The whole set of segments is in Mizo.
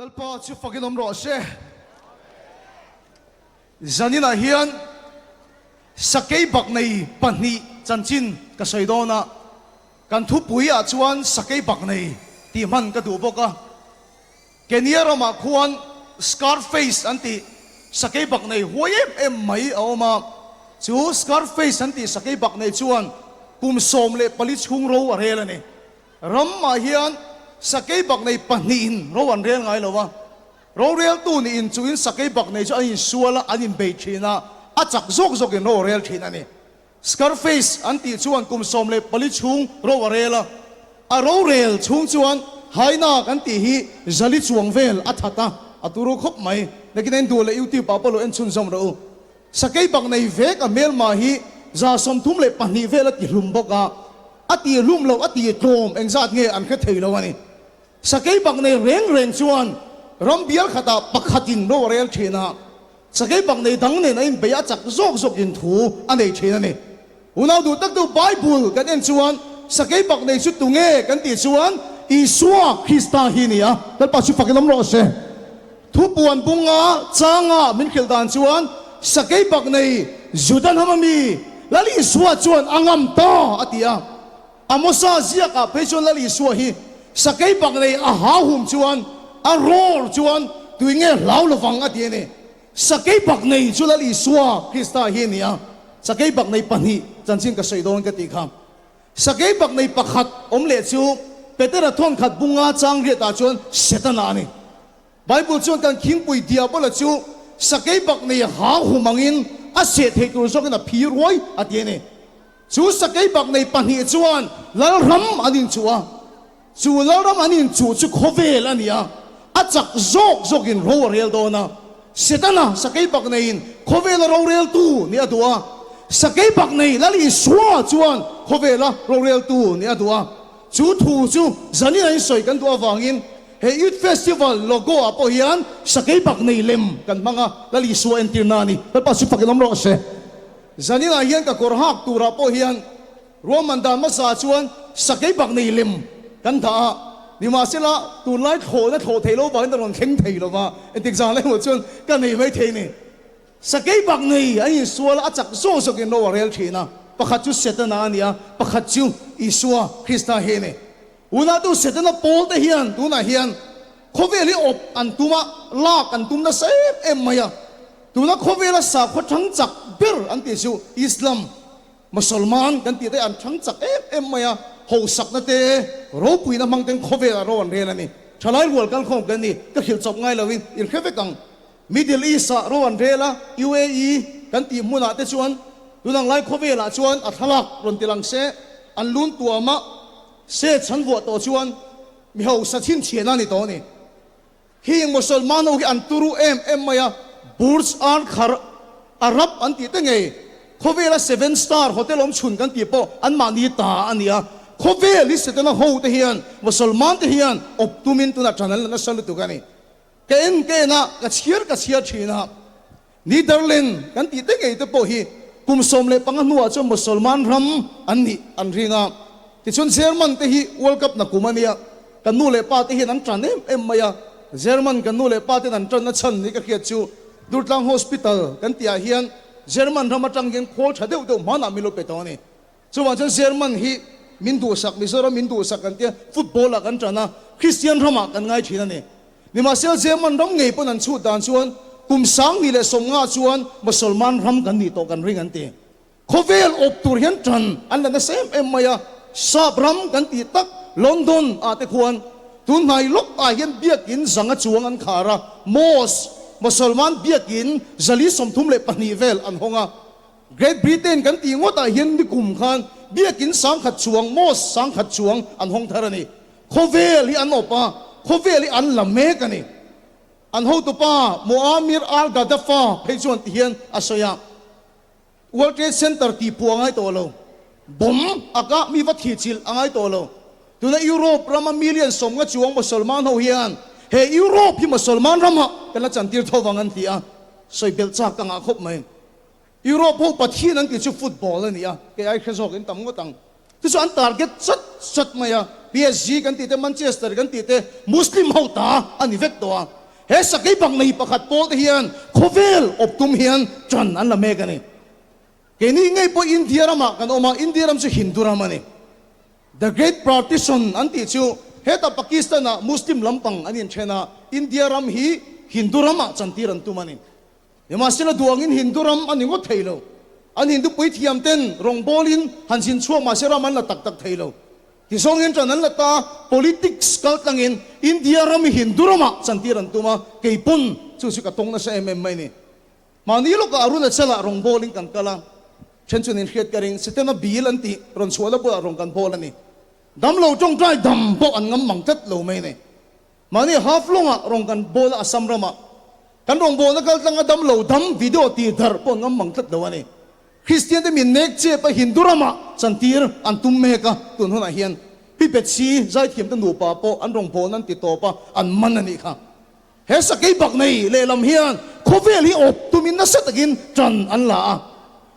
Lalpa chu fakin awm rawh se. Zaninah hian sakei bak nei pahnih chanchin ka sawi dawn a, kan thupuiah chuan sakei bak nei tih hman ka duh bawk a. Kenya ramah khuan Scarface an tih sakei bak nei huai em em mai a awm a, chu Scarface an tih sakei bak nei chuan kum 14 chhung ro a rel a ni. Ramah hian sakei bak nei pahnihin ro an rel ngai lo a, roreltu niin chuin sakei bak nei chu an insual a, an inbei thin a, a chak zawk zawkin ro a rel thin a ni. Scarface an tih chuan kum 14 chhung ro a rel a, a rorel chhung chuan Haina kan tih hi zali chuang vel a that a, a turu khawp mai. Nakin a induh leh YouTube ah pawh lo en chhunzawm rawh u. Sakei bak nei vek a hmelma hi 132 vel a tihlum bawk a, a tihlum loh a titlawm engzat nge an hre thei lo a ni. Sakei bak nei reng reng chuan ram bial khatah pakhatin ro a rel thin a, sakei bak nei dang nen a inbei a chak zawk zawkin thu a nei thin a ni. Unau duh tak deuh Bible kan en chuan sakei bak nei chu tunge kan tih chuan Isua Krista hi a ni a, Lalpa chu fakin awm rawh se. Thupuan bunga changa min hrilh dan chuan sakei bak nei Juda hnam ami Lal Isua chuan a ngam ta a ti a. Amosa ziakah phei chuan Lal Isua hi sakei bak nei a hauhum chuan a roar chuan tui nge hlau lovang a ti a ni. Sakei bak nei chu Lal Isua Krista hi a ni a, sakei bak nei pahnih chanchin ka sawi dawn ka tih kha. Sakei bak nei pakhat awm leh chu Petera thawnkhat bunga chang riatah chuan Setana a ni. Bible chuan kan khingpui Diabola chu sakei bak nei hauhum angin a seh theih tur zawkin a phi ruai a ti a ni. Chu sakei bak nei pahnih chuan Lalram an inchuh a, chu Lalram an inchuh chu khawvel a ni a, a chak zawk zawkin ro a rel dawn a. Setana sakei bak neiin khawvela roreltu nih a duh a, sakei bak nei Lal Isua chuan khawvela roreltu nih a duh a. Chu thu chu zanin a insawi kan duh avangin he Youth Festival logo ah pawh hian sakei bak nei lem kan hmang a, Lal Isua entirna a ni. Lalpa chu fakin awm rawh se. Zaninah hian ka kawr hak turah pawh hian ruahman dan hmasa chuan sakei bak nei lem kan dah a, nimahsela tunlai thlawhna thlawh theih loh vangin a rawn thleng thei lo va, engtik zan emaw chuan ka nei mai thei a ni. Sakei bak nei an insual a, a chak zawk zawkin ro a rel thin a, pakhat chu Setana a ni a, pakhat chu Isua Krista hi a ni. Unautu Setana pawl te hian tunah hian khawvel hi awp an tum a, lak an tum nasa em em mai a. Tuna khawvela sakhaw thang chak ber an tih chu Islam, Mosolman kan tih te an thang chak em em mai a, hosakna te, ropuina hmang ten khawvelah ro an rel a ni. Thalai rual kalkhawm kan ni, ka hrilh chawp ngai loin in hre vek ang. Middle East ah ro an rel a, UAE kan tih hmunah te chuan tunang lai khawvelah chuan a thlalak rawn ti lang se, an lun tuam a, se chhan vuah tawh chuan mi hausa chhinchhiahna a ni tawh a ni. Heng Mosolman ho hi an turu em em mai a, Burj Al Khar Arab an tih te ngei, khawvela seven star hotel awm chhun kan tih pawh anmahni ta a ni a, khawvel hi Setana ho te hian Mosolman te hian awp tumin tunah ṭan an la nasa lutuk a ni. Ka en ka en a, ka chhiar ka chhiar thin a, Netherland kan tih te ngei te pawh hi kum 15 hnuah chuan Mosolman ram an nih an ring a, tichuan German te hi World Cup na kum a nia, Kan nu leh pa te hian an tan em em mai a, German kan nu leh pa ten an tanna chhan ni ka hriat chu Durtlang Hospital kan tih ah hian German ram atang hian khawl tha deuh deuh hmanah min lo pe tawh a ni. Chuvang chuan German hi min duhsak, Mizoram min duhsak kan tia football ah kan tan a, Christian ramah kan ngai thin a ni. Nimahsela German ram ngei pawn an chhut dan chuan kum 1090 chuan Mosolman ram kan nih tawh kan ring an ti. Khawvel awp tur hian tan an la nasa em em mai a, sap ram kan tih tak London ah te khuan tun hnai lawk ah hian biakin zanga chuang an khar a, mosque, Mosolman biakin 432 vel an hawng a. Great Britain kan tih ngawt ah hian nikum khan biakin 1000 chuang, mosque 1000 chuang an hawng thar a ni. Khawvel hi an awp a, khawvel hi an la mek a ni. An hotupa Muammar al-Gaddafi phei chuan ti hian a sawi a. World Trade Center tih pawh a ngai tawh lo. Bomb a kah mi va thih chilh a ngai tawh lo. Tuna Europe rama million 50 chuang Mosolman ho hian he Europe hi Mosolman ramah kan la chantir tho vang an ti a, sawi belh chak ka ngah khawp mai. Europe ho Pathian an tih chu football a ni a, kei ai hre zawk in tam ngawt ang. Chu chu an target chat chat mai a, PSG kan tih te, Manchester kan tih te Muslim ho ta a ni vek tawh a. He sakeibaknei pakhat pawl te hian khawvel awp tum hian ṭan an la mek a ni. Keini ngei pawh India ramah kan awm a, India ram chu Hindu ram a ni. The Great Partition an tih chu hetah Pakistan-ah Muslim lampang an inthen a, India ram hi Hindu ramah chantir an tum a ni. Nimahsela duangin Hindu ram a ni ngawt thei lo. An Hindu puithiam ten rawngbawlin han zin chhuak mahse ram an la tak tak thei lo. Tizawngin ṭan an la ta, politics kal tlangin India ram hi Hindu ramah chantir an tum a, kei pawn chu chu ka tawng nasa em em mai a ni. Mahni lawkah Arunachal-ah rawngbawlin kan kal a, then chuan inhriat ka ring, Setana bil an tih rawn chhuahna bulah rawn kan bawl a ni. Damlo tawngtai dam pawh an ngam mang tlat lo mai a ni. Mahni Haflong-ah rawn kan bawl a, Assam ramah kan rawngbawlna kal tlanga damlo dam video tih darh pawh an ngam mang tlat lo a ni. Kristian te min nek chep a Hindu ramah chantir an tum mek a, tun hunah hian Pi Betsy zaithiam te nupa pawh an rawngbawlna an ti tawp a, an man a nih kha. He sakei bak nei lehlam hian khawvel hi awp tumin nasa takin ṭan an la a.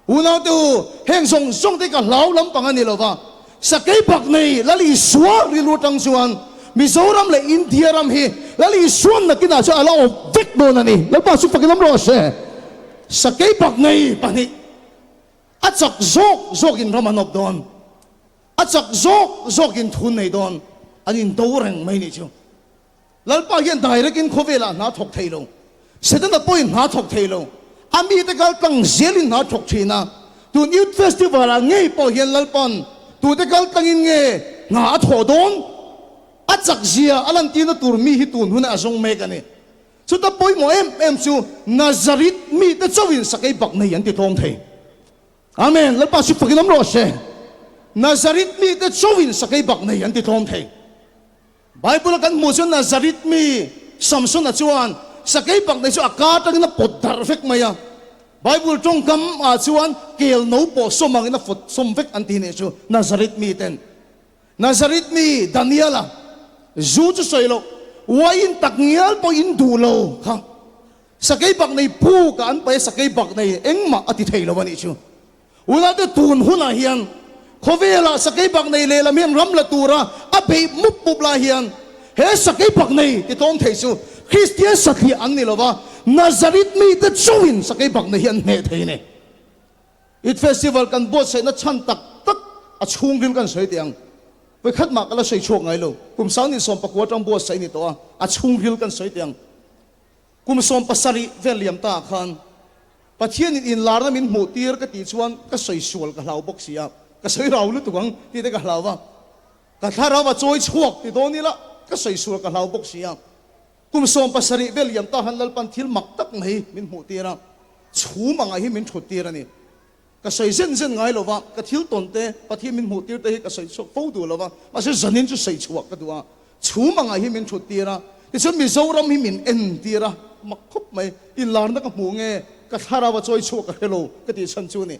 Unaute u, heng zawng zawng te ka hlau lampang a ni lo va, sakei bak nei Lal Isua rilru atang chuan Mizoram leh India ram hi Lal Isuan nakinah chuan a la awp vek dawn a ni. Lalpa chu fakin awm rawh se. Sakei bak nei pahnih a chak zawk zawkin ram an awp dawn. A chak zawk zawkin thun nei dawn. An indo reng mai nih chu. Lalpa hian direct in khawvelah hna thawk thei lo, Setana pawhin hna thawk thei lo, a mite kal tlang zelin hna thawk thin a, tun Youth Festival ah ngei pawh hian Lalpa'n tute kal tlangin nge hna a thawh dawn? A chak zia a lantirna tur mi hi tun hunah a zawng mek a ni. Chuta pawimawh em em chu Nazareth mite chauhin sakei bak nei an ti tlawm thei. Amen! Lalpa chu fakin awm rawh se. Nazareth mite chauhin sakei bak nei an ti tlawm thei. Bible a kan hmuh chuan Nazareth mi Samsona chuan sakei paknei chu a ka atangin a pawt darh vek mai a. Bible tawngkam ah chuan kel no pawh sawm angin a fawt sawm vek an ti nih chu Nazareth mi ten. Nazareth mi Daniela zu chu sawi loh uaiin tak ngial pawh in duh lo kha sakei paknei puk ah an paih a sakei paknei engmah a ti thei lo a nih chu. Unaute tun hunah hian khawvelah sakei bak nei lehlam hian ram la tura a beih mup mup lai hian he sakei bak nei ti tlawm thei chu Kristian satliah an ni lova, Nazareth mite chauhin sakei bak nei hi an hneh thei a ni. Eid Festival kan buatsaihna chhan tak tak a chhungril kan sawi teh ang. Vawikhat mah ka la sawi chhuak ngai lo. Kum 1990 atang buatsaih a ni tawh a, a chhungril kan sawi teh ang. Kum 17 vel liam ta ah khan Pathianin inlarna min hmuh tir ka tih chuan ka sawi sual ka hlau bawk si a, ka sawi rau lutuk ang tih te ka hlau a, ka thlarau a chawi chhuak ti dawn ila ka sawi sual ka hlau bawk si a. Kum 17 vel liam ta han Lalpan thil mak tak mai min hmuh tir a, chhum angah hi min thut tir a ni. Ka sawi zen zen ngai lo va, ka thil tawn te, Pathian min hmuh tir te hi ka sawi chhuak fo duh lo va, mahse zanin chu sawi chhuah ka duh a, chhum angah hi min thut tir a, tichuan Mizoram hi min en tir a, mak khawp mai, inlarna ka hmuh nge, ka thlarau a chawi chhuah ka hre lo ka tih chhan chu a ni.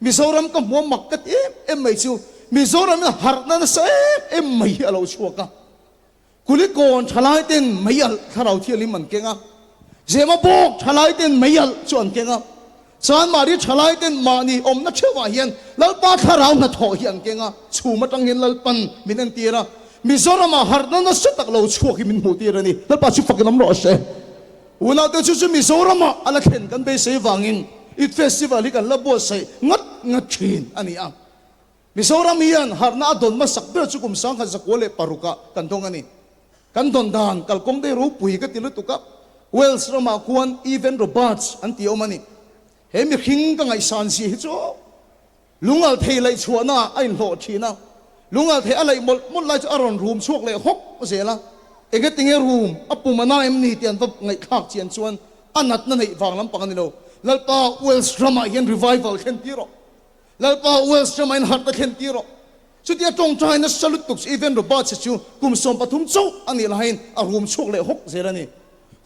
Mizoram ka hmuh a mak ka ti em em mai chu, Mizoram in harhna nasa em em mai hi a lo chhuak a. Kulikawn thalai ten mei alh thlarau thianghlim an keng a, Zema bawk thalai ten mei alh chu an keng a, Chanmari thalai ten mahni awmna theuhah hian Lalpa thlarau hnathawh hi an keng a, chhum atang hian Lalpan min entir a, Mizoramah harhna nasa tak lo chhuak hi min hmuhtir a ni. Lalpa chu fakin awm rawh se. Unaute chu chu Mizoramah a la thlen kan beisei vangin Eid Festival hi kan la buatsaih ngat ngat thin a ni a. Mizoram hian harhna a dawn hmasak ber chu kum 1906 ah kan dawng a ni. Kan dawn dan kalkawng dei ropui ka ti lutuk a, Wales ramah khuan Evan Roberts an ti awm a ni. He mihring ka ngaihsan zia hi chu lungal thei laih chhuahna ah a inhlawh thin a, lungal thei a laih mawlh mawlh lai chu a rawn rum chhuak leh hawk zel a, engetinge rum a pum a na em ni tih an va ngaihthlak chian chuan a natna neih vang lampang a ni lo. Lalpa Wales ramah hian revival thlen tir rawh. Lalpa Wales rama in harhna thlen tir rawh. Chutia tawngtai nasa lutuk chu Evan Roberts chu kum 13 chauh a nih laiin a rum chhuak leh hawk zel a ni.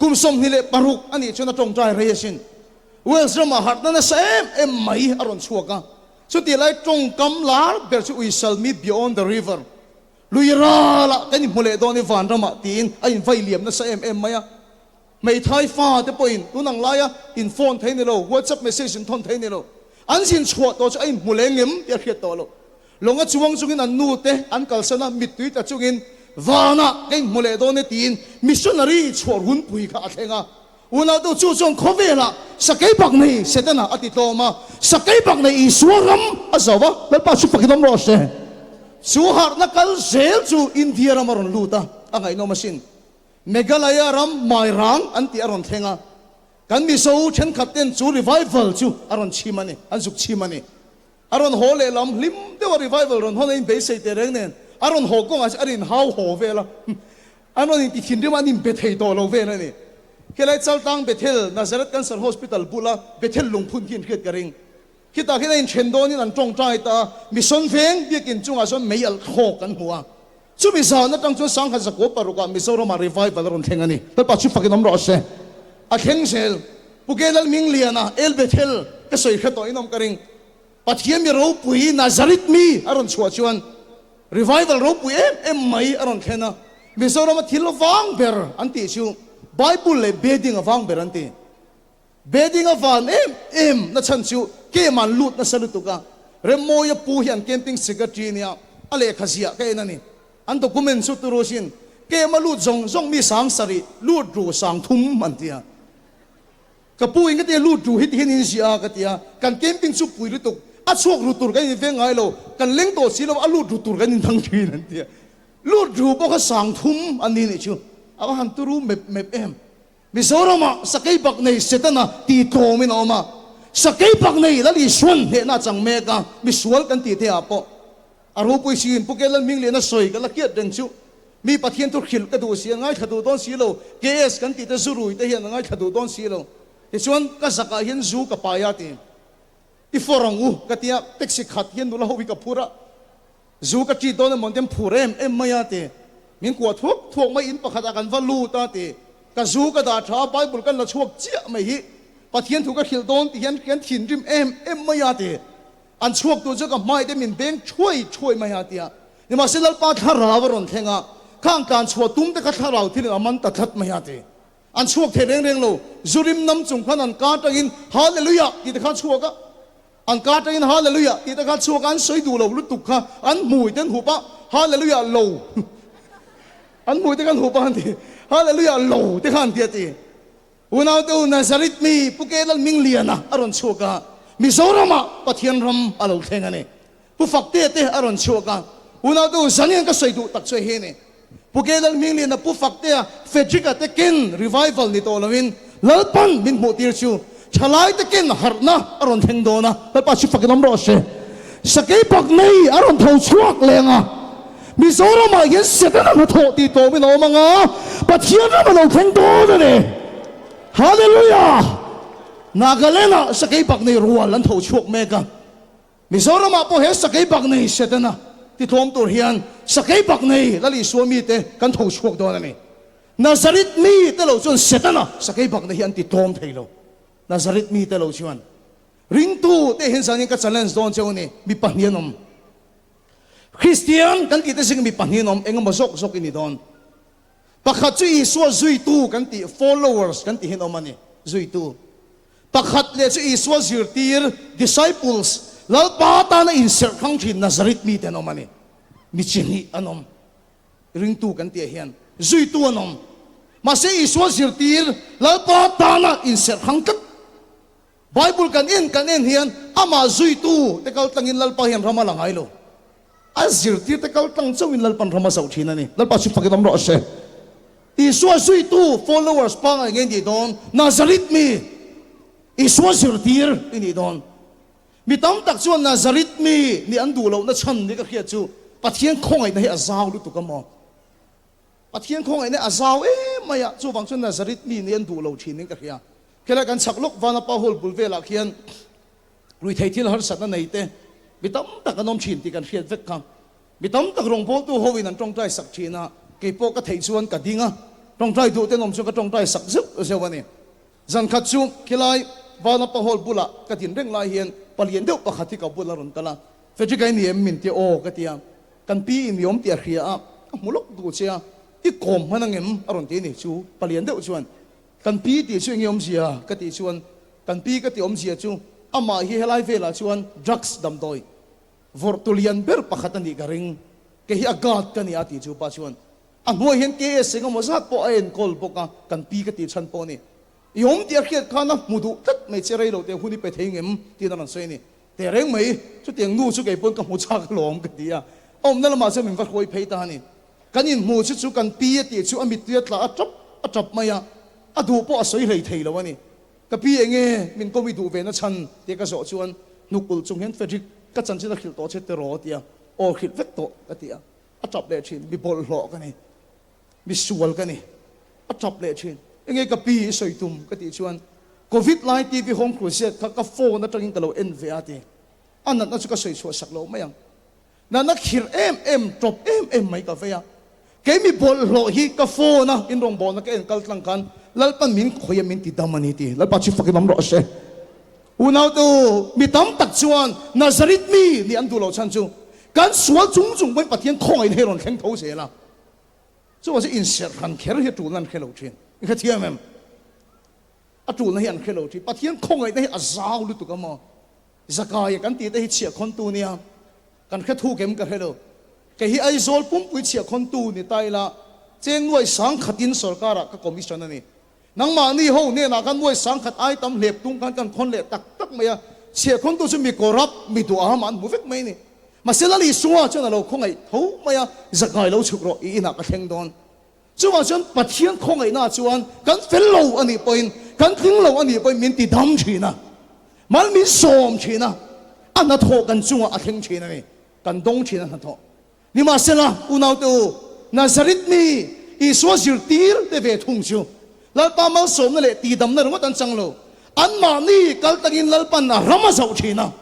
Kum 26 a nih chuan a tawngtai rei asin. Wales ramah harhna nasa em em mai a rawn chhuak a. Chutih lai tawngkam lar ber chu We shall meet beyond the river, Lui ralah kan inhmu leh dawn i van ramah tiin a invai liam nasa em em mai a. Hmeithai fa te pawhin tun ang laia in phone thei ni lo, WhatsApp message in thawn thei ni lo. An zin chhuah tawh chu a inhmu leng em tih a hriat tawh lo. Lawnga chuang chungin an nu te an kalsan a, mittui tla chungin. Vanah ka inhmu leh dawn e tiin missionary chhuah runpui kha a thleng a. Unaute chu chuan khawvelah sakei bak nei Setana a ti tlawm a, sakei bak nei Isua ram a zo a, Lalpa chu fakin awm rawh se. Chu harhna kal zel chu India ram a rawn lut a, a ngaihnawm asin. Meghalaya ram Mairang an tih a rawn thleng a, kan Mizo thenkhat ten chu revival chu a rawn chhim a ni, an zuk chhim a ni. A rawn haw lehlam hlim deuh a revival rawn hawn a inbeisei teh reng nen a rawn haw kawngah chuan a rin hau haw vel a, an rawn inti thinrim a an inbe thei tawh lo vel a ni. Khilai Chaltlang Bethel, Nazareth Cancer Hospital bula Bethel lungphun khi inhriat ka ring. Khitah khian a inthen dawnin an tawngtai ta a, Mission veng biakin chungah chuan mei alh thlawk an hmu a. Chumi zan atang chuan 1906 ah Mizoramah revival a rawn thleng a ni. Lalpa chu fakin awm rawh se. A thleng zel. Pu Ke Lalmingliana, El Bethel, ka sawi hre tawh in awm ka ring. Pathian mi ropui Nazareth mi a rawn chhuah chuan revival ropui em em mai a rawn thlen a. Mizorama thil vang ber an tih chu Bible leh bedding a vang ber an ti. Bedding a van em em na chhan chu kem an lut nasa lutuk a, Remmawia pu hi an camping secretary nia a lehkha ziah ka en a ni. An document chu turusin kem a lut zawng zawng mi 7000 lut ru 3000 an ti a. Ka pu in ka tia lut ru hi ti hian in ziah a ka ti a, kan camping chu pui lutuk a chhuak ru tur kan inveng ngai lo, kan leng tawh si lo a lut ru tur kan inthang thin an ti a. Lut ru pawh kha 3000 an ni nih chu a va han turu mep mep em. Mizoramah sakei bak nei Setana tih tlawmin a awm a, sakei bak nei Lal Isuan hnehna a chang mek a, misual kan tih theihah pawh a ropui siin Pu Kel Lalhmingliana sawi ka la kiat reng chu mi Pathian thu hrilh ka duh si a ngaithla duh dawn si lo, KS kan tih te zurui te hian a ngaithla duh dawn si lo, tichuan ka zakah hian zu ka pai a ti i fawr ang u ka tia taxi khat hian nula ho hi ka phur a. Zu ka ṭit dawn emaw an phur em em mai a ti. Min kuah thuak thuak mai in pakhatah kan va lut a ti. Ka zu ka dah ṭha a, Bible kan la chhuak chiah mai hi. Pathian thu ka hrilh dawn ti hian kan thinrim em em mai a ti. An chhuak tur chu ka hmai te min beng ṭhuai ṭhuai mai a ti a. Nimahse Lalpa thlarau a rawn thleng a, khang tlan chhuah tum te kha thlarau thilin a man ta tlat mai a ti. An chhuak thei reng reng lo. Zu rim nam chung khan an ka aṭangin Hallelujah tih te khan chhuak a. An ka atangin Hallelujah tih te kha chhuak a, an sawi duh lo lutuk kha an hmui te an hup a, Hallelujah lo an hmui te kha an hup a an ti, Hallelujah lo te kha an ti a ti. Unaute u Nazareth mi Pu Ke Lalmingliana a rawn chhuak a, Mizoramah Pathian ram a lo thleng a ni. Pu Faktea te a rawn chhuak a, Unaute u Zanian ka sawi duh tak chu hei hi a ni. Pu Ke Lalhmingliana Pu Faktea Frederick-a te ken revival ni tawh loin Lalpan min hmuh tir chu thalai te ken harhna a rawn thleng dawn a, Lalpa chu fakin awm rawh se. Sakei pak nei a rawn tho chhuak leng a, Mizoramah hian Setana hnathawh tih tlawmin a awm ang a, Pathian ram a lo thleng dawn a ni. Hallelujah! Nagaland-ah sakei pak nei rual an tho chhuak mek a. Mizoramah pawh he sakei bak nei Setana titlawm tur hian sakei bak nei Lal Isua mite kan tho chhuak dawn a ni. Nazareth mite lo chuan Setana sakei bak nei hi an titlawm thei lo. Nazareth mite lo chuan ringtu te hian zanin ka challenge dawn cheu a ni, mi pahnih an awm. Kristian kan tihte zing mi pahnih an awm, engemaw zawk zawk i ni dawn. Pakhat chu Isua zuitu kan tih, followers kan tih hian awm a ni, zuitu. Pakhat leh chu Isua zirtir, disciples, Lalpa tana inserh hrang thin Nazareth mite an awm a ni. Mi chi hnih an awm. Ringtu kan tihah hian zuitu an awm. Mahse Isua zirtir, Lalpa tana inserh hrang tlat. Bible kan en kan en hian amah zuitu te kal tlangin Lalpa hian ram a la ngai lo. A zirtir te kal tlang chauhin Lalpan ram a zoh thin a ni. Lalpa chu fakin awm rawh se. Isua zuitu, followers, pangngai nge i nih dawn? Nazareth mi, Isua zirtir i nih dawn. Mi tam tak chuan Nazareth mi nih an duh lohna chhan ni ka hriat chu Pathian khawngaihna hi a zau lutuk a maw? Pathian khawngaihna hi a zau em mai a, chuvang chuan Nazareth mi nih an duh lo thin in ka hria. Khilai kan chhak lawk Vanapa Hall bul velah khian ruithei thil harsatna nei te mi tam tak an awm thin tih kan hriat vek kha. Mi tam tak rawngbawltu ho in an tawngtai sak thin a, kei pawh ka theih chuan ka ding a, tawngtai duh ten awm chuan ka tawngtai sak zeuh zeuh a ni. Zan khat chu khilai Vanapa Hall bulah ka din reng lai hian palian deuh pakhat hi ka bul a rawn kal a, Frederick a i ni em min ti aw ka ti a, kan pi in i awm tih a hria a, ka hmu lawk duh che a, i kawm hman angem a rawn ti a ni chu palian deuh chuan kan pi tih chu enge awmzia ka tih chuan kan pi ka tih awmzia chu amah hi helai velah chuan drugs damdawi Vawrh tu lian ber pakhat a nih ka ring, kei hi a guard ka ni a tih chu pa chuan. A hnuai hian KS engemaw zat pawh a enkawl bawk a, kan pi ka tih chhan pawh a ni. I awm tih a hriat khan a hmu duh tlat mai che rei lo teh hun i pe thei ngem tiin a rawn sawi a ni. Teh reng mai, chutiang nu chu kei pawn ka hmu chak alawm ka ti a, a awmna lamah chuan min va hruai phei ta a ni. Kan inhmu chu chu kan pi a tih chu a mittui a tla a tap a tap mai a, a duh pawh a sawi hlei thei lo a ni. Ka pi enge min kawm i duh ve na chhan tih ka zawh chuan hnuk ulh chung hian Frederick ka chanchin a hrilh tawh che tiraw a ti a, aw hrilh vek tawh ka ti a, a tap leh thin, mi bawlhhlawh ka ni, mi sual ka ni, a tap leh thin. Enge ka pi i sawi tum ka tih chuan Covid lai TV Home Crusade kha ka phone atangin ka lo en ve a ti, a natna chu ka sawi chhuah sak lo mai ang. Natna khirh em em, tawp em em mai ka vei a. Kei mi bawlhhlawh hi ka phone a in rawngbawlna ka en kal tlang khan Lalpan min khawih a min ti dam a ni ti. Lalpa chu fakin awm rawh se. Unautu mi tam tak chuan Nazareth mi nih an duh loh chhan chu kan sual chung chung pawhin Pathian khawngaihna hi a rawn thleng tho zel a. Chuvang chu inserh hran kher hi a tulna an hre lo thin. I hrethiam em? A tulna hi an hre lo thin. Pathian khawngaihna hi a zau lutuk a maw? Zakaia kan tih te hi chhiahkhawntu nia, kan hre thuk em ka hre lo. Kei hi Aizawl pumpui chhiahkhawntu ni ta ila, cheng nuai sangkhatin sorkarah ka commission a ni. Nangmahni ho hnenah khan nuai sangkhat ai tam hlep tung khan kan khawn leh tak tak mai a, chhiahkhawntu chu mi corrupt, mi duham an hmu vek mai a ni. Mahse Lal Isua chuan a lo khawngaih tho mai a, Zakai lo chhuk rawh, i inah ka thleng dawn. Chuvang chuan Pathian khawngaihna chuan kan fel lo a nih pawhin, kan tling lo a nih pawhin min ti dam thin a, mal min sawm thin a, a hnathawh kan chungah a thleng thin a ni, kan dawng thin a hnathawh. Nimahsela, unaute u, Nazareth mi Isua zirtir te ve thung chu Lalpa malsawmna leh tihdamna ringawt an chang lo, anmahni kal tangin Lalpan a ram a zauh thin a.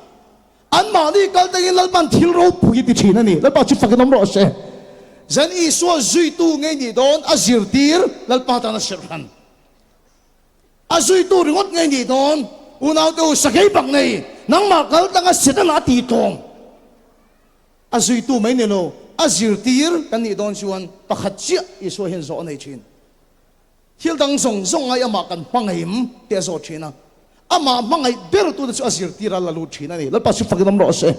Anmahni kal tangin Lalpan thil ropui ti thin a ni. Lalpa chu fakin awm rawh se. Zan Isua zuitu ngei nih dawn a zirtir Lalpa tan a serh hran. A zuitu ringawt ngei nih dawn unaute u sakei bak nei nangmah kal tanga Setana a ti tlawm. A zuitu mai ni lo a zirtir kan nih dawn chuan pakhat chiah Isua hian zawh a nei thin. Thil dang zawng zawng ngai amah kan hmangaih tih a zawt thin a, amah hmangaih bertute chu a zirtir a la lut thin a ni. Lalpa chu fakin awm rawh se.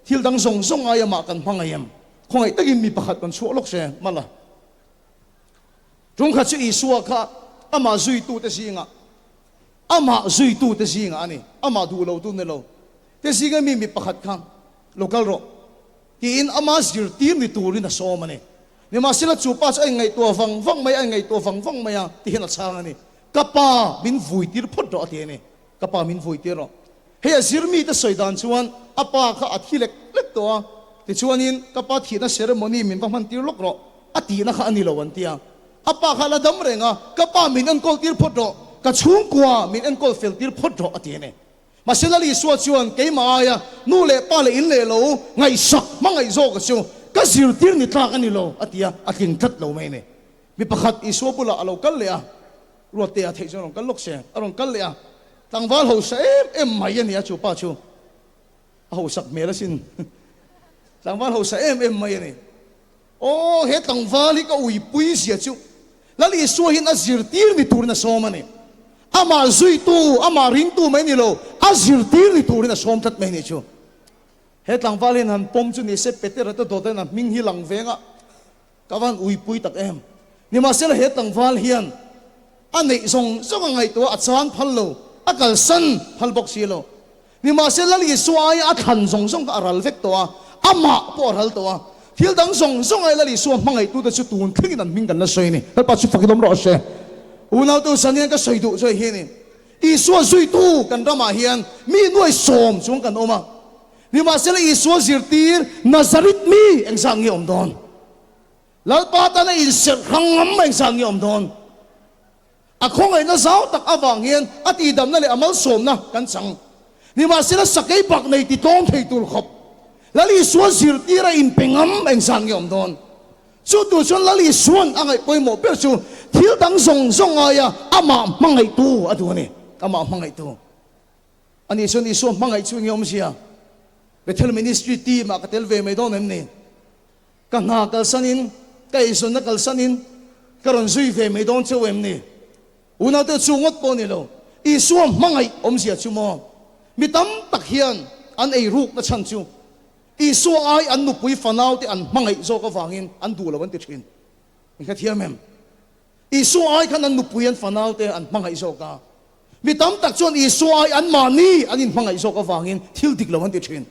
Thil dang zawng zawng ngai amah kan hmangaih em? Khawngaih takin mi pakhat kan chhuah lawk se, Mala. Tungkhat chu Isua kha amah zuitute zingah, amah zuitute zingah a ni, amah duh lotu ni lo te zinga mi mi pakhat kha lo kal rawh tiin ama zirtir ni turin a sawm a ni. Nimahsela chu pa chu a inngaihtuah vang vang mai a, a inngaihtuah vang vang mai a ti hian a chhang a ni. Ka pa min vui tir phawt rawh a ti a ni. Ka pa min vui tir rawh. Hei a zir mite sawi dan chuan a pa kha a thi lek lek tawh a, tichuanin ka pa thihna ceremony min va hman tir lawk rawh a tihna kha a ni lo an ti a. A pa kha a la dam reng a, ka pa min enkawl tir phawt rawh, ka chhungkua min enkawl fel tir phawt rawh a ti a ni. Mahse Lal Isua chuan keimah aia nu leh pa leh in leh lo ngaihsak hmangaih zawk chu ka zirtir ni tlak a ni lo a ti a, a tling tlat lo mai a ni. Mi pakhat Isua bulah a lo kal leh a, Ruattea theih chuan a rawn kal lawk se, a rawn kal leh a, tlangval hausa em em mai a ni a, chu pa chu a hausak hmel asin, tlangval hausa em em mai a ni. Aw, he tlangval hi ka uipui zia chu Lal Isua hian a zirtir ni turin a sawm a ni. Amah zuitu, amah ringtu mai ni lo, a zirtir ni turin a sawm tlat mai ni chu. He tlangval hian han pawm chu ni se, Petera te dawt hian a hming hi lang veng a, ka van uipui tak em. Nimahsela he tlangval hian a neih zawng zawng a ngaihtuah a chan phal lo, a kalsan phal bawk si lo. Nimahse Lal Isua aia a thlan zawng zawng kha a ral vek tawh a, amah pawh a ral tawh a. Thil dang zawng zawng aia Lal Isua hmangaihtute chu tun thlengin an hming kan la sawi a ni. Lalpa chu fakin awm rawh se. Unautu San hian ka sawi duh chu hei hi a ni. Isua zuitu kan ramah hian mi nuaisawm chuang kan awm a. Nimahsela Isua zirtir Nazareth mi engzah nge awm dawn? Lalpa tana inserh hrang ngam engzah nge awm dawn? A khawngaihna zau tak avang hian a tihdamna leh a malsawmna kan chang. Nimahsela sakei bak nei ti tlawm thei tur khawp Lal Isua zirtir a inpe ngam engzan nge awm dawn? Chu tur chuan Lal Isuan a ngaih pawimawh ber chu thil dang zawng zawng aia amah hmangaihtu a duh a ni. Amah hmangaihtu. Ani chuan Isua hmangaih chu enge awmzia? Bethel Ministry team ah ka tel ve mai dawn em ni? Ka hna kalsanin, ka eizawnna kalsanin ka rawn zui ve mai dawn cheu em ni? Unaute chu ngawt pawh ni lo, Isua hmangaih awmzia chu maw? Mi tam tak hian an ei rukna chhan chu Isua ai an nupui fanaute an hmangaih zawk avangin an duh lo an ti thin. In hrethiam em? Isua ai khan an nupui an fanau te an hmangaih zawk a. Mi tam tak chuan Isua ai anmahni an inhmangaih zawk avangin thil dik lo an ti thin.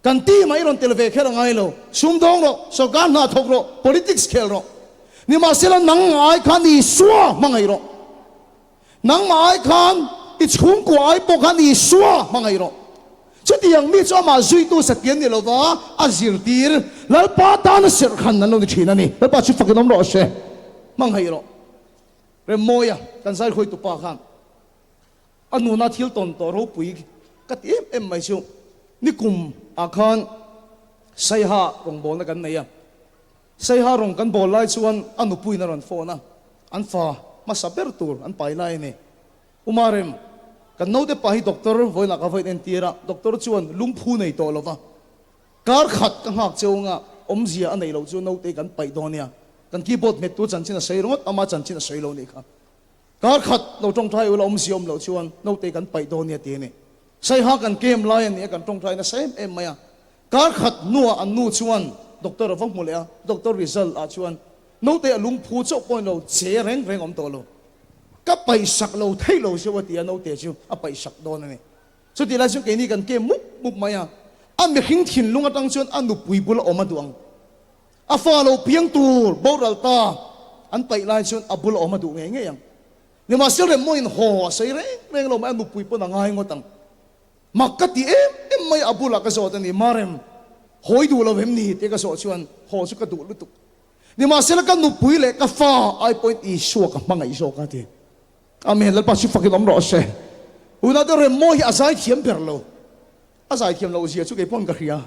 Kan team ah i rawn tel ve kher a ngai lo. Sumdawng rawh, sawrkar hna thawk rawh, politics khel rawh. Nimahsela nang ai khan Isua hmangaih rawh. Nangmah ai khan i chhungkua ai pawh khan Isua hmangaih rawh. Chutiang mi chu amah zuitu satlian ni lova a zirtir Lalpa tana serh khan an lo ni thin a ni. Lalpa chu fakin awm rawh se. Hmangaih rawh. Remmawia kan zaikhawitu pa khan a nuna thil tawn tawh ropui ka ti em em mai chu nikum ah khan Saiha rawngbawlna kan nei a. Saiha rawng kan bawl lai chuan a nupuiin a rawn phone a, an fa hmasa ber tur an pai lai a ni. U Marem, kan naute pa hi doctor vawiinah ka vawiin entir a, doctor chuan lungphu nei tawh lo va, kar khat ka nghak cheu anga awmzia a neih loh chu naute kan paih dawn nia, kan keyboard hmettu chanchin a sawi ringawt, ama chanchin a sawi lo nih kha. Kar khat lo tawngtai ula awmzia awm loh chuan naute kan paih dawn nia ti a ni. Saiha kan kem lai a ni a, kan tawngtai nasa em em mai a. Kar khat hnuah an nu chuan doctor a va hmu leh a, doctor result ah chuan naute a lungphu chauh pawhin lo che reng reng awm tawh lo. Ka paihsak lo thei lo zeuh a ti a, naute chu a paihsak dawn a ni. Chutih lai chuan keini kan kem mup mup mai a, a mihring thinlung atang chuan a nupui bula awm a duh ang. A fa lo piang tur boral ta an paih lai chuan a bula awm a duh ngei ngei ang. Nimahsela Remmawiin haw a sawi reng reng lo mai, a nupui pawn a ngai ngawt ang. Mak ka ti em em mai a bulah ka zawt a ni, Marem, hawi duh lo em ni? tih ka zawh chuan haw chu ka duh lutuk. Nimahsela ka nupui leh ka fa ai pawhin Isua ka hmangaih zawk a ti. Amen, Lalpa chu fakin awm rawh se. Unaute Remmawi hi a zaithiam ber lo. A zaithiam loh zia chu kei pawn ka hria.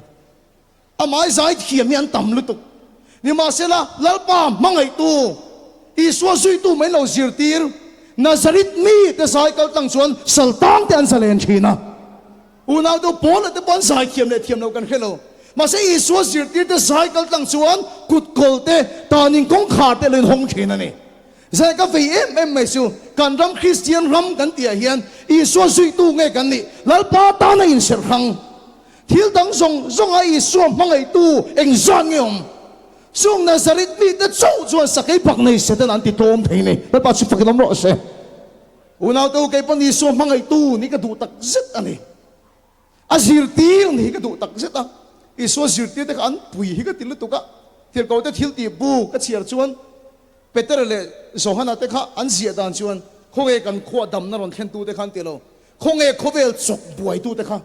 Amah i zaithiam hi an tam lutuk. Nimahsela, Lalpa hmangaihtu, Isua zuitu mai lo zirtir, Nazareth mite zai kal tlang chuan saltang te an zalen thin a. Unaute Paula te pawh an zaithiam leh thiam lo kan hre lo. Mahse Isua zirtirte zai kal tlang chuan kutkawl te, tanin kawngkhar te lo inhawng thin a ni. Zai ka vei em em mai chu, kan ram Kristian ram kan tihah hian Isua zuitu nge kan nih? Lalpa tana inserh hrang. Thil dang zawng zawnga Isua hmangaihtu eng zan nge awm? Chung Nazareth mite chauh chuan sakei bak nei Satan an ti tlawm thei ni. Lalpa chu fakin awm rawh se. Unaute u, kei pawn Isua hmangaihtu nih ka duh tak zet a ni. A zirtir nih hi ka duh tak zet a. Isua zirtirte kha an pui hi ka ti lutuk a. Tirhkohte thil tih bu ka chhiar chuan Petera leh Johana te kha an ziah dan chuan khawnge kan khuah damna rawn thlentute kha an ti lo. Khawnge khawvel chawk buaitute kha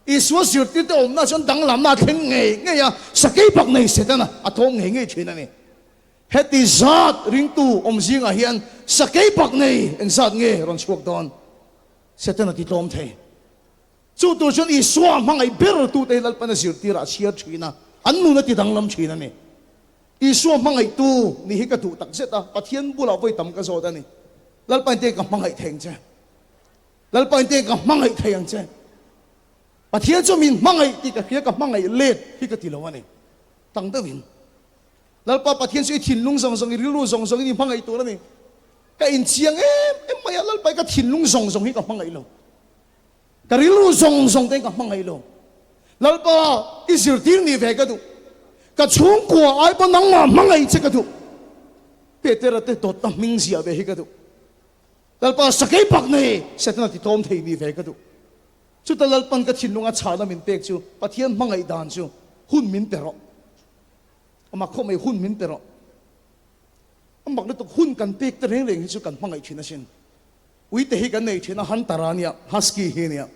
Isua zirtirte awmna chuan danglamna a thleng ngei ngei a, sakei bak nei Setana a thawm ngei ngei thin a ni. Heti zat ringtu awm zingah hian sakei bak nei engzat nge rawn chhuak dawn? Setana ti tlawm thei. Chu tur chuan Isua hmangaih ber tute hi Lalpan a zirtirah a chhiar thin a, an nun a ti danglam thin a ni. Isua hmangaihtu nih hi ka duh takzet a, Pathian bulah vawi tam ka zawt a ni. Lalpa engtin ka hmangaih thei ang che? Lalpa in te ka hmangaih thei ang che. Pathian chu min hmangaih tih ka hria, ka hmangaih let hi ka ti lo a ni. Tang deuhin. Lalpa Pathian chu i thinlung zawng zawng, i rilru zawng zawngin i hmangaih tur a ni. Ka inchiang em em mai a, Lalpa i ka thinlung zawng zawng hi ka hmangaih lo. Ka rilru zawng zawng te ka hmangaih lo. Lalpa i zirtir nih ve ka duh. Ka chhungkua ai pawh nangmah hmangaih che ka duh. Petera te dawtna hming ziah ve hi ka duh. Lalpa sakei pak nei Setana ti tlawm thei ni ve ka duh. Chuta Lalpan ka thinlunga chhahna min pek chu Pathian hmangaih dan chu hun min pe rawh. Amah khawp mai hun min pe rawh. A mak lutuk hun kan pek te reng reng hi chu kan hmangaih thin asin. Uite hi kan nei thin a, Hunter a nia, Husky hi ania.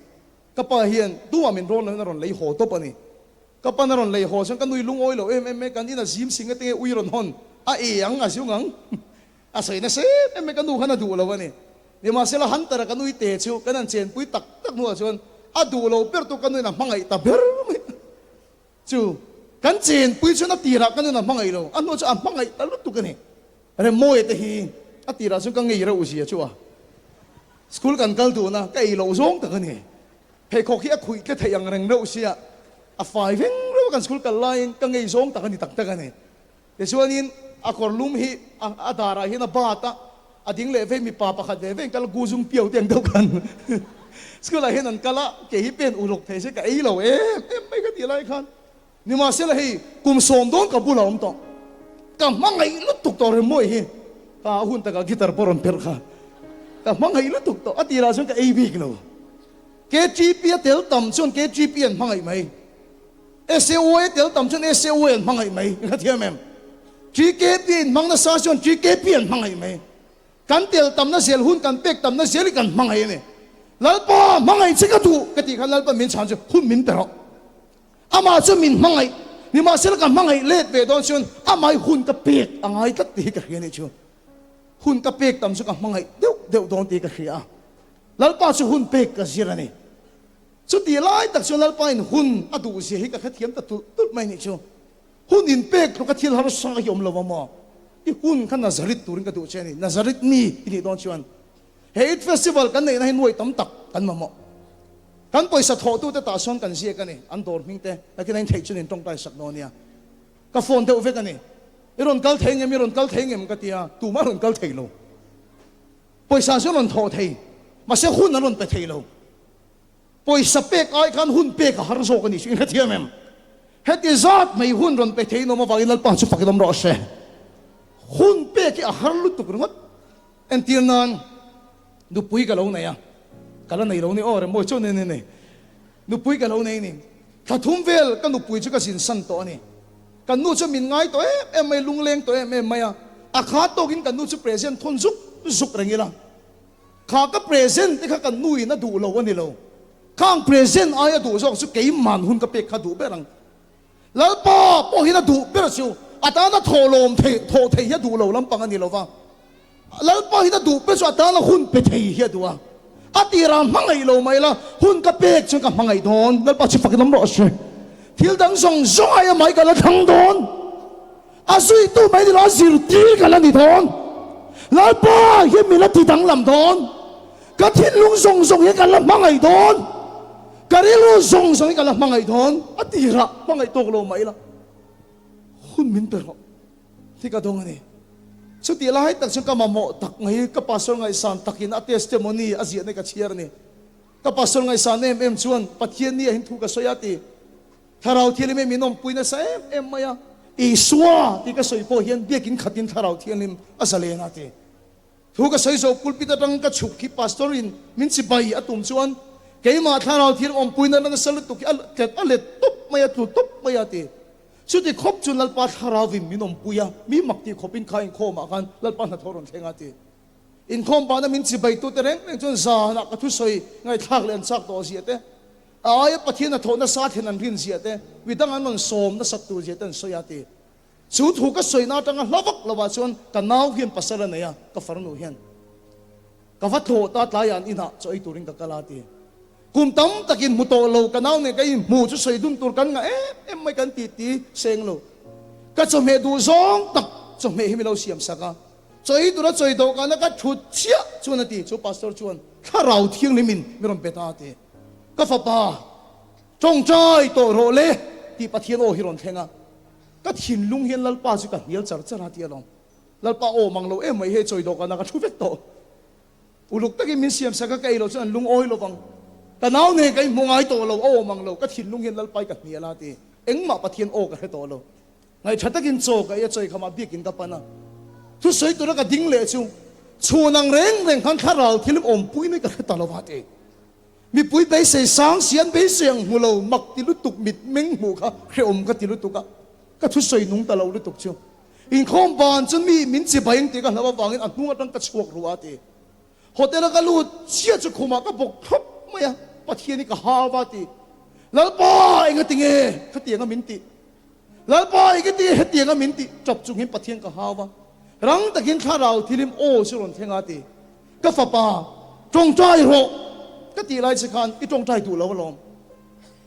Ka pa hian duhah min rawn loin a rawn lei haw tawp a ni. Ka pan a rawn lei haw chuan ka nui lungawi lo em em e, kan in a zim si nge tinge ui rawn hawn a e ang a ziung ang. A sawi nasa em em mai, ka nu khan a duh lo a ni. Nimahsela Hunter-a ka nui te chu kan han chenpui tak tak hnuah chuan a duh lo ber tu ka nuin a hmangaih ta ber mai chu. Kan chenpui chuan a tirah ka nuin a hmangaih lo, a hnuah chuan a hmangaih ta lutuk a ni. Remmawia te hi a tirah chuan ka ngei reuh zia chu a. School kan kal dun a, ka ei loh zawng tak a ni. Pheikhawk hi a khuih tle theih ang reng reuh sia, a fai veng reuh a kan school kal laiin ka ngei zawng tak a ni tak tak a ni. Tichuanin a kawr lum hi a darah hian a bat a, a ding leh vei mipa pakhat ve vein kal a guzung piau te ang deuh khan school ah hian an kal a, kei hi pen uluk thei se ka ei lo em em mai ka tih lai khan. Nimahsela hei kum sawm dawn ka bulah a awm tawh. Ka hmangaih lutuk tawh Remmawi hi. Ka hun takah guitar pawh rawn perh kha. Ka hmangaih lutuk tawh. A tirah chuan ka ei bik lo. KTP a tel tam chuan KTP an hmangaih mai. SAY a tel tam chuan SAY an hmangaih mai. I hrethiam em? TKP a inhmang nasa chuan TKP an hmangaih mai. Kan tel tamna zel hun kan pek tamna zel hi kan hmangaih a ni. Lalpa hmangaih che ka duh ka tih khan Lalpa min chhan chu hun min pe rawh. Amah chu min hmangaih, nimahsela ka hmangaih let ve dawn chuan amah hi hun ka pek a ngai tlat tih hi ka hria a nih chu. Hun ka pek tam chu ka hmangaih deuh deuh dawn tih ka hria a. Lalpa chu hun pek ka zir a ni. Chutih lai tak chuan Lalpa in hun a duh zia hi ka hrethiam ta tulh tulh mai a nih chu. Hun in pek tluka thil harsa hi awm lo a maw? I hun kha Nazareth turin ka duh che a ni. Nazareth mi i nih dawn chuan he Eid Festival kan neihna hi nuai tam tak kan mamawh. Kan pawisa thawhtute tah sawn kan ziak a ni, an dawr hming te, nakin a intheih chuan in tawngtai sak dawn nia. Ka phone deuh vek a ni. I rawn kal thei ngem, i rawn kal thei ngem ka ti a, tumah rawn kal thei lo. Pawisa chu an rawn thawh thei, mahse hun an rawn pe thei lo. Pawisa pek ai khan hun pek a har zawk a ni chu, in hrethiam em? Heti zat mai hun rawn pe thei in awm avangin Lalpa chu fakin awm rawh se. Hun pek hi a har lutuk ringawt. Entir nan nupui ka lo nei a, ka la nei lo ni aw Remawi chuan ni ni nupui ka lo nei ni. Thla thum vel ka nupui chu ka zin san tawh a ni. Kan nu chu min ngai tawh em em mai, lungleng tawh em em mai a, a kha tawkin kan nu chu present thawn zuk zuk reng ila. Kha ka present te kha kan nu in a duh lo a ni lo. Khang present ai a duh zawk chu keiman hun ka pek kha duh ber ang. Lalpa pawh hian a duh ber chu a tana thawhlawm thei thawh thei hi a duh lo lampang a ni lo va. Lalpa hian a duh ber chu a tana hun pe thei hi a duh a. A tirah hmangaih lo mai la, hun ka pek chuan ka hmangaih dawn. Lalpa chu fakin awm rawh se. Thil dang zawng zawng aia mai ka la thlang dawn. A zuitu mai ni lo, a zirtir ka la ni dawn. Lalpa hian min la ti danglam dawn. Ka thinlung zawng zawng hi ka la hmangaih dawn. Ka rilru zawng zawng hi ka la hmangaih dawn. A tirah hmangaih tawk lo mah ila hun min pe rawh hi ka dawng a ni. Chutih lai tak chuan ka mamawh tak mai ka pastor ngaihsan takin a testimony a ziahna ka chhiar a ni. Ka pastor ngaihsan em em chuan Pathian ni ah hin thu ka sawi a ti. Thlarau Thianghlim hi min awmpui nasa em em mai a, Isua tih ka sawi pawh hian biakin khatin Thlarau Thianghlim a zalen a ti. Thu ka sawi zawh pulpit atang ka chhuk khi pastor in min chibai a tum chuan keimah Thlarau Thianghlim awmpui nana nasa lutuk hi a tlet a let tawp mai a, tlu tawp mai a ti. Chuti khawp chu Lalpa Thlarau in min awmpui a, mi mak tih khawpin kha inkhawmah khan Lalpa hnathawh rawn thleng a ti. Inkhawm bahna min chibai tute reng reng chuan zanah ka thusawi ngaihthlak leh an chak tawh zia te, A aia Pathian a thawh nasa thlen an rin ziah te, midang an rawn sawm nasat tur ziah te an sawi a ti. Chu thu ka sawina atanga hla vak lovah chuan ka nau hian pasal a nei a, ka farnu hian ka va tlawh ta tlaiah an inah chaw ei turin ka kal a ti. Kum tam takin hmu tawh lo ka nau nen ka inhmu chu sawi dun tur kan ngah em em mai kan ti ti seng lo. Ka chawhmeh duh zawng tak chawhmeh hi mi lo siam sak a, chaw ei tura chawi dawhkana ka thut chiah chuan a ti. Chu pastor chuan thlarau thianghlimin mi rawn pe ta a ti. Ka fapa, tawngtai tawh rawh le tih Pathian aw hi rawn thleng a. Ka thinlung hian Lalpa chu ka hnial char char a ti alawm. Lalpa aw mang lo em mai hei chawi dawhkana ka thu vek tawh. Uluk takin min siam sak a, ka ei loh chuan an lungawi lovang. Ka nau nen ka inhmu ngai tawh lo, a aw mang lo. Ka thinlung hian Lalpa hi ka hnial a ti. Engmah Pathian aw ka hre tawh lo. Ngaihṭha takin chaw ka ei a, chawi khamah biakin ka pan a. Thusawi tura ka ding leh chu chhun ang reng reng khan thlarau thil awmpui mai ka hre ta lo va ti. Mipui beisei sang si an beisei ang hmu lo, mak ti lutuk mit meng hmuh kha hrehawm ka ti lutuk a, ka thusawi nung ta lo lutuk chu. Inkhawm ban chu mi min chibai ang tih ka hlauh avangin a hnung atang ka chhuak ruah a ti. Hotel a ka lut chiah chu khumah ka bawk thlawp mai a, Pathian hi ka hau va ti. Lalpa enga tinge khatianga min tih? Lalpa i ka ti hetianga min tih tap chung hian Pathian ka hau va, rang takin thlarau thilim aw chu rawn thleng a ti. Ka fapa, tawngtai rawh ka tih lai che khan i tawngtai duh lo alawm.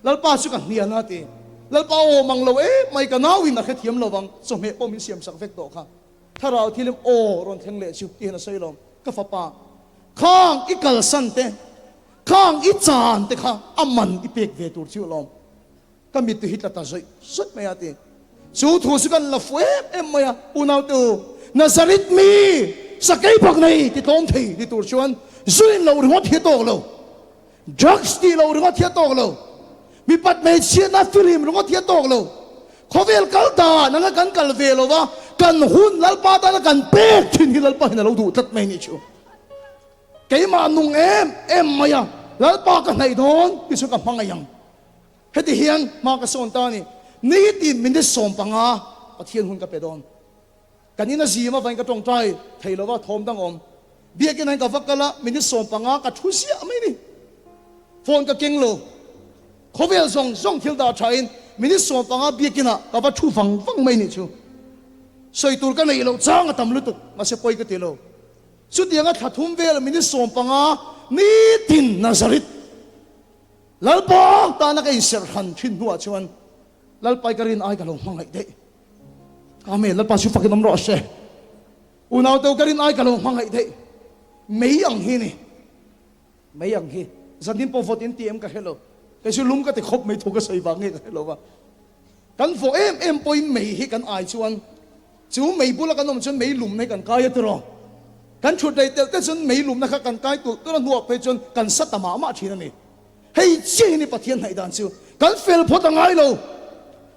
Lalpa chu ka hnian a ti. Lalpa aw mang lo em mai ka nauin a hrethiam lo vang, chawhmeh pawh min siam sak vek tawh kha. Thlarau thilim aw rawn thleng leh chu ti hian a sawi lawm. Ka fapa, khang i kalsan te, khang i chan te kha a man i pek ve tur chu alawm. Ka mittu hi tla ta zawih zawih mai a ti. Chu thu chu kan la fu em em mai a, unaute u, Nazareth mi sakei bak nei ti tlawm thei ni tur chuan zuin lo ringawt hi a tawk lo, drugs tih lo ringawt hi a tawk lo, mipat hmeichhiatna film ringawt hi a tawk lo. Khawvel kal dan anga kan kal ve lo va, kan hun Lalpa tana kan pek thin hi Lalpa hian a lo duh tlat mai nih chu. Keimah nung em em mai a, Lalpa ka hnaih dawn tih chu ka hmangaih ang. Heti hian hma ka sawn ta a ni. Nitin minute 15 Pathian hun ka pe dawn. Kan in a zim avain ka tawngtai thei lo va, thawm dang awm. Biakin ah hian ka va kal a, minute 15 ka thu ziah mai ni. Phone ka keng lo. Khawvel zawng zawng thil dah tha in minute 15 biakin ah ka va thu vang vang mai nih chu. Sawi tur ka neih loh chang a tam lutuk, mahse pawi ka ti lo. Chutianga thla thum vel minute 15 nitin Nazareth Lalpa tana ka inserh hran thin hnuah chuan Lalpai ka rin ai ka lo hmangaih daih. Amen. Lalpa chu fakin awm rawh se. Unau teu ka rin ai ka lo hmangaih daih. Mei ang hi ni. Mei ang hi. Zanin pawh vawt in ti em ka hre lo. Kei chu lum ka ti khawp mai thu ka sawi vang nge ka hre lo va. Kan vawh em em pawhin mei hi kan ai chuan chu mei bula kan awm chuan mei lumna hi kan kai a tiraw. Kan thut rei telh te chuan mei lumna kha kan kai tulh tulh a hnuah phei chuan kan sa ta mah mah thin a ni. Hei chiah hi ni Pathian hnaih dan chu. Kan fel phawt a ngai lo.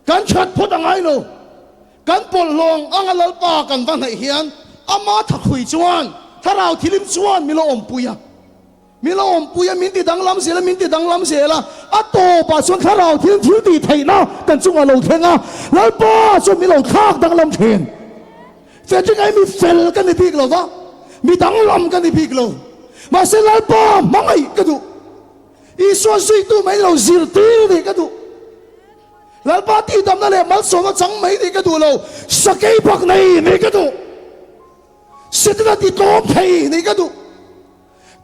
Kan that phawt a ngai lo. Kan pawlhlawng anga Lalpa kan va hnaih hian ama thakhui chuan Thlarau thilim chuan min lo awmpui a. Min lo awmpui a, min ti danglam zel a, min ti danglam zel a. A tawpah chuan Thlarau thil thil tih theihna kan chungah lo thleng a, Lalpa chuan min lo thlak danglam thin. Frederick ai mi fel ka ni bik lo va, mi danglam ka ni bik lo. Mahse Lalpa hmangaih ka duh. Isua zuitu mai lo zirtir nih ka duh. Lalpa tihdamna leh malsawmna chang mai nih ka duh lo. Sakei bak nei nih ka duh. Setana ti tlawm thei nih ka duh.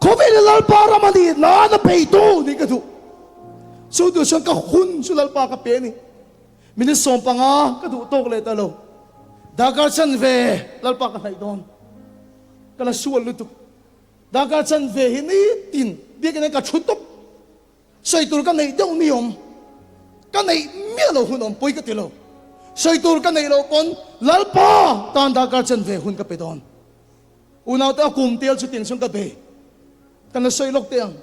Khawvela Lalpa ram a nih nana beitu nih ka duh. Chu tur chuan ka hun chu Lalpa ka pe a ni. Minute 15 ka duh tawk leh ta lo. Darkar chanve Lalpa ka hnaih dawn. Ka la sual lutuk. Darkar chanve hi nitin biakin hian ka thu tawp. Sawi tur ka neih deuh ni awm. Ka neih miah lo hun awm pawi ka ti lo. Sawi tur ka neih loh pawn Lalpa tan darkar chanve hun ka pe dawn. Unaute a kum tel chutiang chuan ka bei. Kan la sawi lawk teh ang.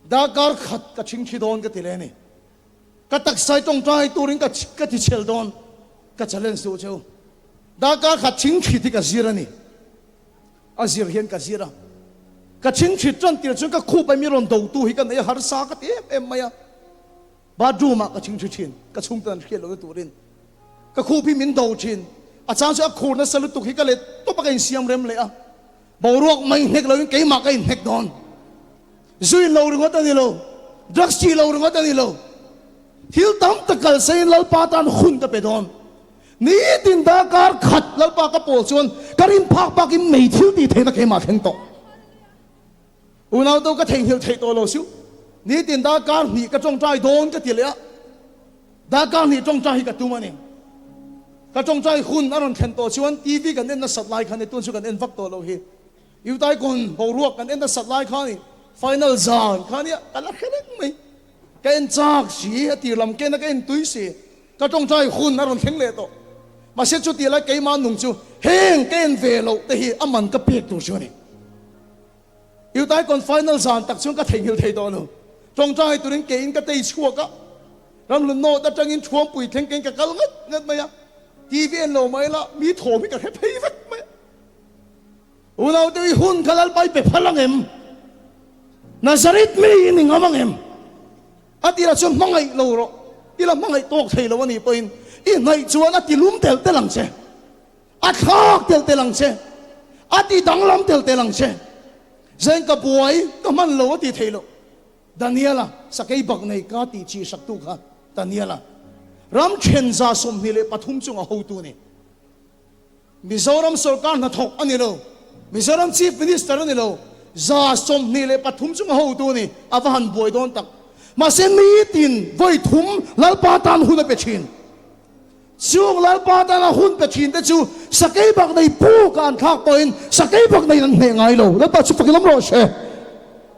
Darkar khat ka thingthi dawn ka ti leh a ni. Ka taksa i tawngtai turin ka ka ti chhel dawn. Ka challenge duh cheu. Darkar khat thingthit hi ka zir a ni. A zir hian ka zir a. Ka thingthit tan tir chuan ka khup a mi rawn dotu hi ka nei a harsa ka ti em em mai a. Bathroom ah ka thingthi thin. Ka chhungte an hriat lohna turin. Ka khup hi min do thin. A chang chu a khur nasa lutuk hi ka let tawp a ka insiam rem leh a. Boruak mai hnek loin keimah ka inhnek dawn. Zu in lo ringawt a ni lo, drugs chi lo ringawt a ni lo. Thil tam tak kal seiin Lalpa tan hun ka pe dawn. Nitin darkar khat Lalpa ka pawl chuan ka rin phak bakin mei thil tih theihna keimah thleng tawh. Unau to ka theihnghilh theih tawh lo siu. Nitin darkar hnih ka tawngtai dawn ka ti leh a. Darkar hnih tawngtai hi ka tum a ni. Ka tawngtai hun a rawn thlen tawh chuan TV kan en nasat lai khan e tun chu kan en vak tawh lo hi. Utaikon boruak kan en nasat lai kha ni final zan kha nia ka la hre reng mai. Ka en chak si, a tir lam kena ka en tui si. Ka tawngtai hun a rawn thleng leh tawh. Mahse chuti lai keimah nung chu heng ka en ve loh te hi a man ka pek tur chu a ni. Utaikon final zan tak chuan ka theihnghilh thei tawh lo. Tawngtai turin keiin ka tei chhuak a, Ramhlun North atangin Thuampui thleng keiin ka kal ngat ngat mai a. TV en lo mai la, mi thawm hi ka hre phei vek mai a. Unaute i hun kha Lalpa i pe phal ang em? Nazareth mi i ni ngam ang em? A tirah chuan hmangaih lo rawh, i la hmangaih tawk thei lo a nih pawhin i hnaih chuan a ti lum tel tel ang che, a thlak tel tel ang che, a ti danglam tel tel ang che. Zain ka buai, ka hman lo a ti thei lo. Daniela, sakei bak nei ka tih chi hrакtu kha Daniela, ram then 23 chunga hotu a ni. Mizoram sorkar hnathawk a ni lo, Mizoram Chief Minister a ni lo, 23 chunga hotu a ni, a va han buai dawn tak. Mahse nitin vawi thum Lalpa tan hun a pe thin. Chung Lalpa tana hun pe thin te chu sakei bak nei puk a an thlak pawhin sakei bak neiin an hneh ngai lo. Lalpa chu fakin awm rawh se.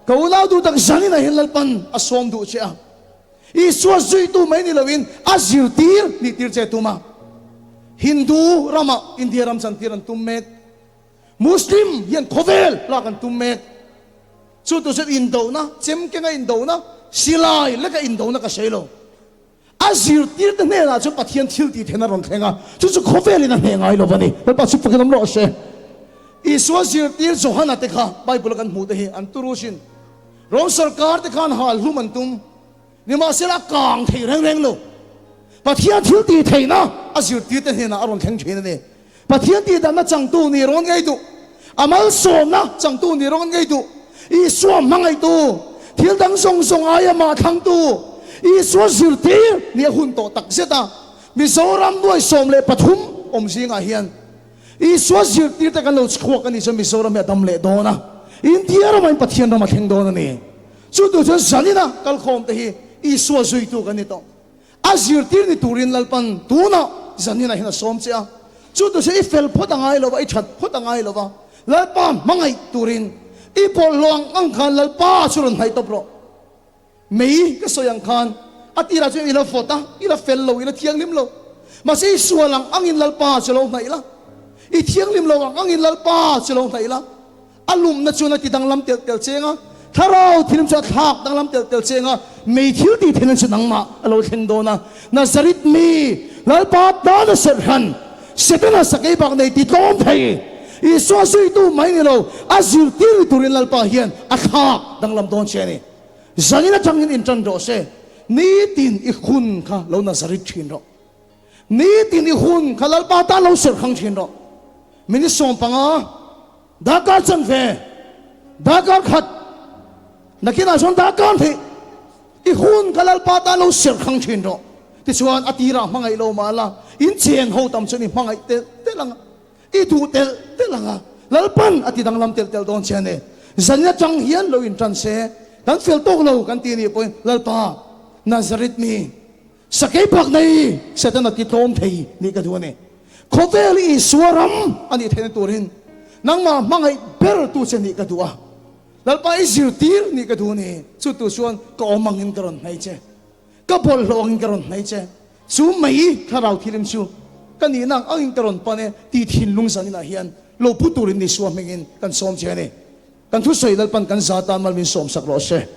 Ka unau duh tak zaninah hian Lalpan a sawm duh che a. Isua zuitu mai ni loin a zirtir nih tir che tum a. Hindu ramah India ram chantir an tum mek. Muslim hian khawvel lak an tum mek. Chu tur chuan indona, chem kenga indona, silai leka indona ka sawi lo. A zirtirte hnenah chuan Pathian thil tih theihna a rawn thleng a, chu chu khawvelin a hneh ngai lo va ni. Lalpa chu fakin awm rawh se. Isua zirtir Johana te kha Bible-a kan hmuh te hi an turu sin. Rom sorkar te khan hal hlum an tum. Nimahsela a kang thei reng reng lo. Pathian thil tih theihna a zirtirte hnenah a rawn thleng thin a ni. Pathian tihdanna changtu ni rawn ngei duh, a malsawmna changtu ni rawn ngei duh, Isua hmangaihtu, thil dang zawng zawng aia mah thlangtu, Isua zirtir ni a hun tawh tak zet a. Mizoram nuai 13 awm zingah hian Isua zirtirte kan lo chhuak a nih chuan Mizoram hi a dam leh dawn a, India ramah in Pathian ram a thleng dawn a ni. Chu tur chuan zanina kalkhawmte hi Isua zuitu kan ni tawh. A zirtir ni turin Lalpan tunah zaninah hian a sawm che a, chu tur chuan i fel phawt a ngai lo va, i that phawt a ngai lo va, Lalpa hmangaih turin i bawlhhlawh ang ang khan Lalpa chu rawn hnaih tawp rawh. Mei ka sawi ang khan a tirah chuan i la vawt a, i la fel lo, i la thianghlim lo. Mahse i sual ang angin Lalpa chu lo hnaih la, i thianghlim lo ang angin Lalpa chu lo hnaih la. A lumna chuan a ti danglam telh telh cheng a, thlarau thilm chu a thlak danglam telh telh cheng a, mei thil tih theihna chu nangmah a lo thleng dawn a. Nazareth mi, Lalpa tana serh hran, Setana sakei bak nei ti tlawm thei, Isua zuitu mai ni lo, a zirtir ni turin Lalpa hian a thlak danglam dawn che a ni. Zanin atangin intan rawh se, nitin i hun kha lo Nazareth thin rawh. Nitin i hun kha Lalpa tan lo serh hrang thin rawh. Minute 15, darkar chanve, darkar khat, nakinah chuan darkar hnih i hun kha Lalpa tan lo serh hrang thin rawh. Tichuan a tirah hmangaih lo mah la, in chen ho tam chuan i hmangaih telh telh ang a, i duh telh telh ang a, Lalpan a ti danglam telh telh dawn che a ni. Zanin atang hian lo intan se, kan fel tawk lo kan ti anih pawhin Lalpa, Nazareth mi, Sakei pak nei Setana ti tlawm thei nih ka duh a ni. Khawvel Isua ram a nih theihna turin nangmah hmangaih ber tu che nih ka duh a. Lalpa i zirtir nih ka duh a ni. Chu tu chuan ka awm angin ka rawn hmei che. Ka bawlhhlawh angin ka rawn hmei che. Chu mai thlarau thilim chu ka nihna ang angin ka rawn pan e tih thinlung zaninah hian lo pu turin Isua hmingin kan sawm che a ni. Kan thusawi Lalpan kan za tan mal min sawmsak rawh se.